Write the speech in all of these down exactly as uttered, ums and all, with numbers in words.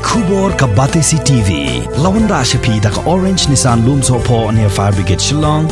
Khubor ka Batesi T V. La wanrah sha phi da ka Orange Nissan Lumsohphoh near Fire Brigade Shillong.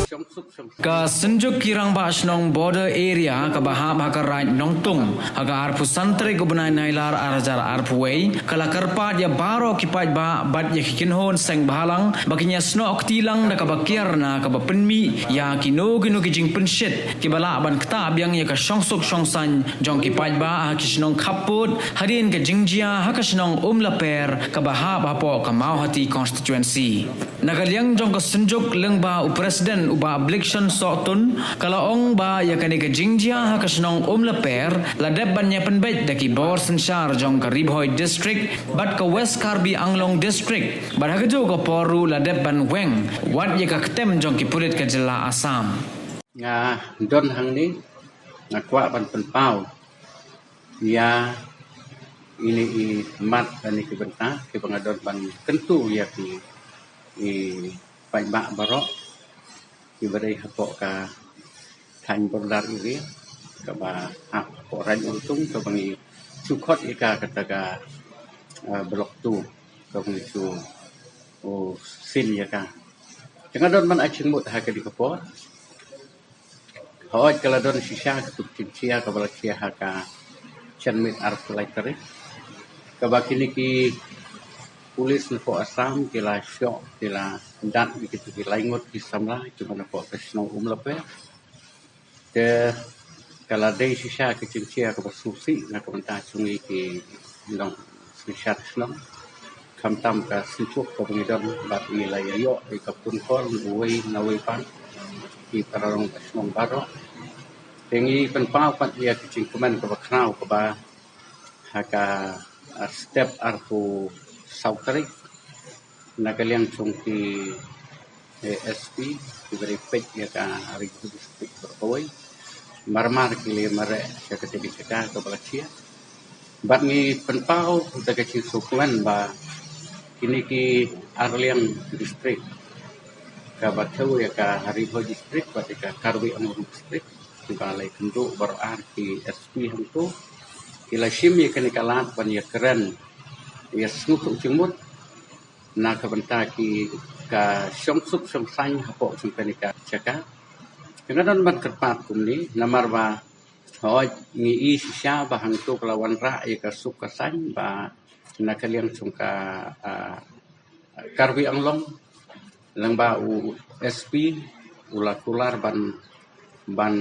Ka Synjuk ki Rangbah Shnong Border Area kaba hap ha ka Raid Nongtung ha ka arphew san tarik u bnai Nailar ar hajar arphew wei ka la kyrpad ïa baroh ki paidbah bad ïa ki kynhun seng bhalang ba kin ïasnoh kti lang da kaba kiar na kaba pynmih ïa kino kino ki jingpynshit kiba lah ban ktah biang ïa ka shongsuk shongsaiñ jong ki paidbah ha ki shnong khappud hadien ka jingjia ha ka shnong Umlaper kaba hap hapoh ka Mawhati constituency. Na ka liang jong ka Synjuk lyngba u President u Bah Blikshon Sohtun ka la ong ba ïa kane ka jingjia ha ka shnong Umlaper la dep ban ïa pynbeit da ki bor synshar jong ka Ri Bhoi District bad ka West Karbi Anglong District bad ha kajuh ka por ruh la dep ban weng wat ïa ka ktem jong ki pulit ka jylla Assam. Nga don hangne, nga kwah ban pynpaw ïa ine i mat lane ki bynta kiba nga don ban kyntu ïa ki i paidbah baroh kiba dei hapoh ka thaiñ border area kaba hap hapoh Raid Nongtung kaba ngi shu khot ïa ka kata ka, ah, block two kaba ngi shu, oh, seal ïa ka. Te nga don ban ai jingmut ha kane ka por. Hooid ka la don shisha katu ka jingjia kaba la jia ha ka janmiet arphew lai tarik kaba kine ki pulit napoh Assam ki la shoh, ki la dat ïa kitu ki lai ngut ki samla kiba napoh ka shnong Umlaper. Te ka la dei shisha ka jingjia kaba sngewsih na ka bynta jong ngi ki nong synshar shnong. Khamtam ka Synjuk kaba ngi don bad ngi la ïoh ïa ka pun call na uwei na uwei pat ki para rangbah shnong baroh. Te ngi pynpaw pat ïa ka jingkmen kaba khraw kaba ha ka, ah, step arphew saw tarik na ka liang jong ki, eh, S P kiba dei peit ïa ka Ri Bhoi District baroh kawei. Mar mar ki la mareh sha kata ka jaka kaba la jia. Bad ngi pynpaw da ka jingsngewkmen ba kine ki arliang district kaba thew ïa ka Ri Bhoi District bad ïa ka Karbi Anglong District kiba la ïakynduh baroh ar ki S P hangto ki la shim ïa kane ka lad ban ïakren ïa sngewthuh jingmut na ka bynta ki ka shongsuk shongsaiñ hapoh jong kane ka jaka. Te nga don ban kyrpad kumne namar ba hooid ngi i shisha ba hangto ka la wanrah ïa ka suk ka saiñ ba na ka liang jong ka, ah, Karbi Anglong lyngba u S P u la kular ban, ban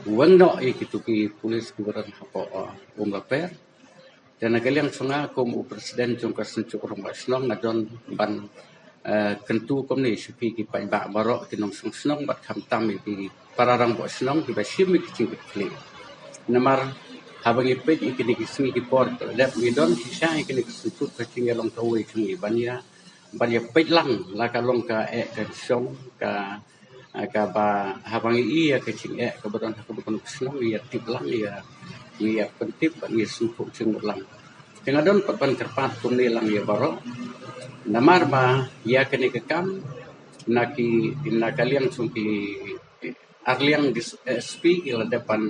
weng noh ïa kitu ki pulit kiba don hapoh, ah, Umlaper. Te na ka liang jong nga kum u president jong ka Synjuk Rangbah Shnong nga don ban, eh, kyntu kumne sha phi ki paidbah baroh ki nongshong shnong bad khamtam ïa ki para rangbah shnong kiba shim ïa ki jingkitkhlieh. Namar haba ngi peit ïa kine ki sngi ki por ka la dep ngi don shisha ïa kine ki Synjuk ka jingïalong kawei jong ngi ban ïa, ban ïa peit lang la ka long ka eh ka shong ka, ah, kaba haba ngi i ïa ka jingeh kaba don ha kaba kano ka shnong ngi ïa tip lang ïa, ngi ïa pyntip bad ngi ïa sngewthuh jingmut lang. Te nga don pat ban kyrpad kumne lang ïa baroh namar ba ïa kane ka kam na ki, na ka liang jong ki arliang dis-, eh, S P ki la dep ban,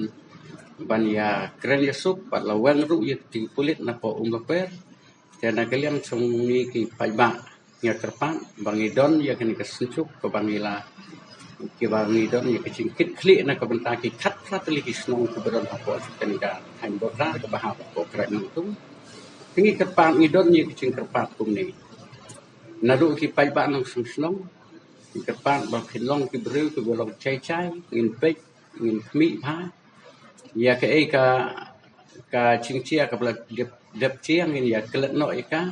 ban ïakren ïasuk bad la weng ruh ïa ki pulit napoh Umlaper. Te na ka liang jong ngi ki paidbah nga kyrpad ba ngi don ïa kane ka Synjuk kaba ngi la, kiba ngi don ïa ka jingkitkhlieh na ka bynta ki khatphra tylli ki shnong kiba don hapoh kane ka thaiñ border kaba hap hapoh Raid Nongtung. Te ngi kyrpad, ngi don ïa ka jingkyrpad kumne. Naduh ki paidbah nongshong shnong ngi kyrpad ba phin long ki briew kiba long jai jai, ngin peit, ngin khmih bha ïa kaei ka, ka jingjia kaba la dep, dep jia ngin ïa klet noh ïa ka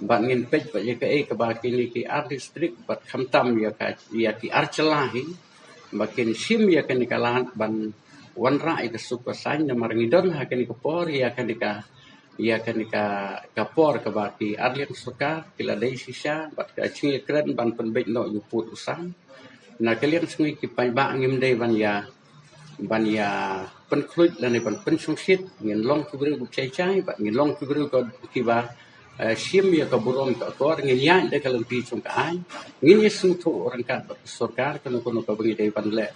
bad ngin peit bad ïa kaei kaba kine ki ar district bad khamtam ïa ka, ïa ki ar jylla hi ba kin shim ïa kane ka lad ban wanrah ïa ka suk ka saiñ namar ngi don ha kane ka por ïa kane ka, ïa kane ka, ka por kaba ki arliang sorkar ki la dei shisha bad ka jingïakren ban pynbeit noh ïa u pud u sam. Na ka liang jong ngi ki paidbah ngim dei ban ïa, ban ïa pynkhluit lane ban pynshongshit, ngin long ki briew ba jai jai bad ngin long ki briew ka, kiba, eh, shim ïa ka burom ka akor, ngin ïaid da ka lynti jong ka aiñ, ngin ïa sngewthuh ryngkat bad ka sorkar kano kano kaba ngi dei ban leh.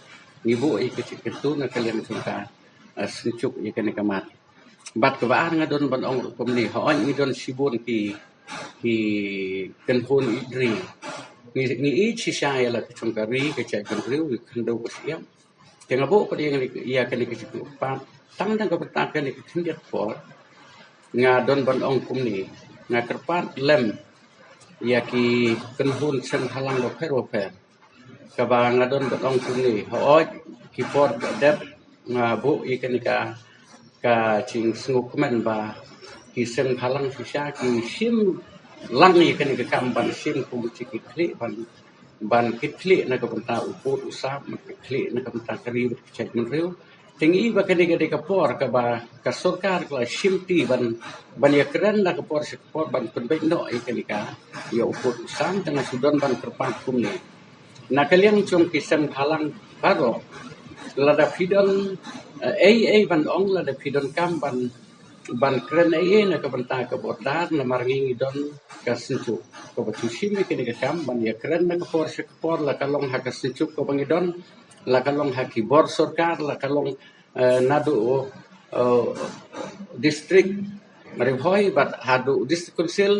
Ngi buh ïa ka jingkyntu na ka liang jong ka, eh, Synjuk ïa kane ka mat. Bad kaba ar nga don ban ong ruh kumne, hooid ngi don shibun ki ki kynhun ri. Ngi ngi ïeit shisha ïa la ka jong ka ri, ka jaitbynriew, ka khyndew ka shyiap. Te nga buh pat ïa kane ka jingkyrpad tang da kaba tang kane ka khyndiat por. Nga don ban ong kumne, nga kyrpad lem ïa ki kynhun seng bhalang bapher bapher. Kaba nga don ban ong kumne, hooid ki por ba dep nga buh ïa kane ka ka jingsngewkmen ba ki seng bhalang shisha ki shim lang ïa kane ka kam ban shim kum ki khlieh ban ban kit khlieh na ka bynta u pud u sam, ban kit khlieh na ka bynta ka ri bad ka jaitbynriew. Te ngi i ba kane ka dei ka por kaba ka sorkar ka la shim ti ban ban ïakren na ka por sha ka por ban pynbeit noh ïa kane ka ïa u pud u sam. Te nga shu don ban kyrpad kumne na ka liang jong ki seng bhalang baroh, lada phi don eh, ei ei ban ong, lada phi don kam ban ban kren ei ei na ka bynta ka border, namar ngi ngi don ka synjuk kaba ju shim ïa kane ka kam ban ïakren na ka por sha ka por, la ka long ha ka synjuk kaba ngi don, la ka long ha ki bor sorkar, la ka long eh, naduh eh, district Ri Bhoi bad haduh district council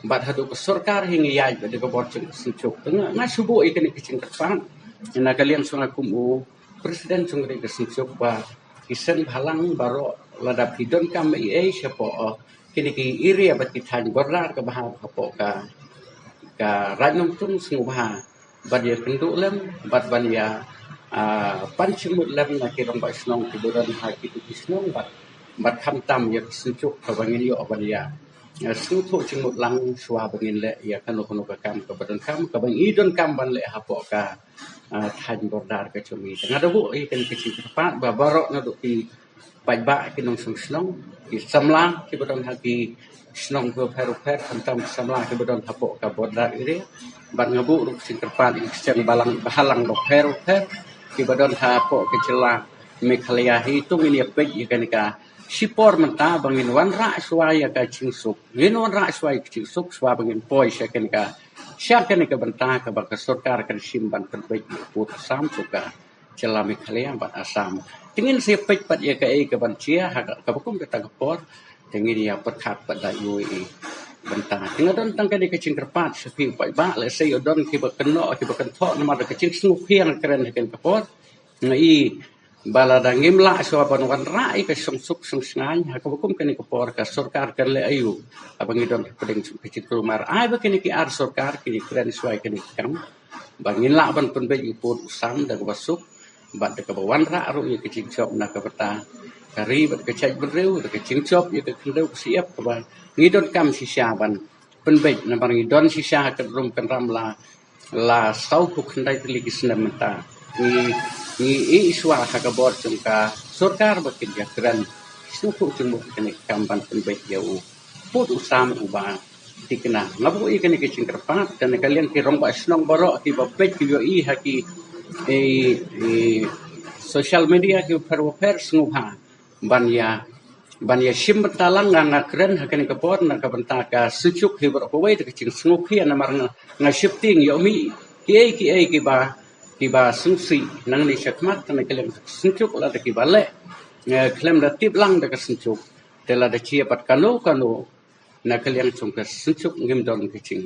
bad haduh ka sorkar hi ngi ïaid bad ka bor jong ka synjuk. Te nga nga shu buh ïa kane ka jingkyrpad na ka liang jong nga kum u president jong ka synjuk ba ki seng bhalang baroh, lada phi don kam ei ei shapoh kine ki area bad ki thaiñ border kaba hap hapoh ka ka Raid Nongstoiñ, sngewbha ban ïakynduh lem bad ban ïa ah, pan jingmut lem na ki rangbah shnong kiba don ha kitu ki shnong bad bad khamtam ïa ka synjuk kaba ngin ïoh ban ïa ah, sngewthuh jingmut lang shuwa ba ngin leh ïa kano kano ka kam kaba donkam, kaba ngi donkam ban leh hapoh ka ah, thaiñ border ka jong ngi. Te nga da buh ïa kane ka jingkyrpad ba baroh naduh ki paidbah, ki nongshong shnong, ki samla kiba don ha ki shnong bapher bapher, khamtam ki samla kiba don hapoh ka border area. Bad nga buh ruh ka jingkyrpad ïa ki seng bhalang bapher bapher kiba don hapoh ka jylla Meghalaya hi, to ngin ïa peit ïa kane ka shipor mynta ba ngin wanrah shuwa ïa ka jingsuk, ngin wanrah shuwa ïa ka jingsuk shuwa ba ngin poi sha kane ka sha kane ka bynta kaba ka sorkar kan shim ban pynbeit ïa u pud u sam jong ka jylla Meghalaya bad Assam. Te ngin sa peit pat ïa kaei kaban jia ha kaba kum kata ka por, te ngin ïa pyrkhat pat da ïa u ei ei bynta. Te nga don tang kane ka jingkyrpad sha phi u paidbah, lehse ïoh don kiba kynnoh kiba kynthoh namar da ka jingsngewkhia nga kren ha kane ka por. Nga i ba lada ngim lah shuwa ban wanrah ïa ka shongsuk shongsngain ha kaba kum kane ka por, ka sorkar kan leh aïu haba ngi don hapdeng jong ka jingkulmar. Ai ba kine ki ar sorkar kin ïakren shuwa ïa kane ka kam ba ngin lah ban pynbeit ïa u pud u sam da kaba suk bad da kaba wanrah ruh ïa ka jingjop na ka bynta ka ri bad ka jaitbynriew, da ka jingjop ïa ka khyndew ka shyiap kaba ngi donkam shisha ban pynbeit namar ngi don shisha ha ka rum ka ram la la saw phew khyndai tylli ki snem mynta. Ngi ngi ïohi shuwa ha ka bor jong ka sorkar ba kin ïakren sngewthuh jingmut kane ka kam ban pynbeit ïa u pud u sam uba thikna. Nga buh ïa kane ka jingkyrpad, te na ka liang ki rangbah shnong baroh kiba peit ki ïohi ha ki eh, eh, social media kiba pher bapher, sngewbha ban ïa ban ïa shim bynta lang. Nga nga kren ha kane ka por na ka bynta ka synjuk hi baroh kawei, da ka jingsngewkhia namar nga nga sheptieng ïoh mih kiei kiei kiba kiba sngewsih nangne shakhmat na ka liang ka synjuk lada kiba leh, eh, khlem da tip lang da ka synjuk. Te lada jia pat kano kano na ka liang jong ka synjuk ngim don ka jing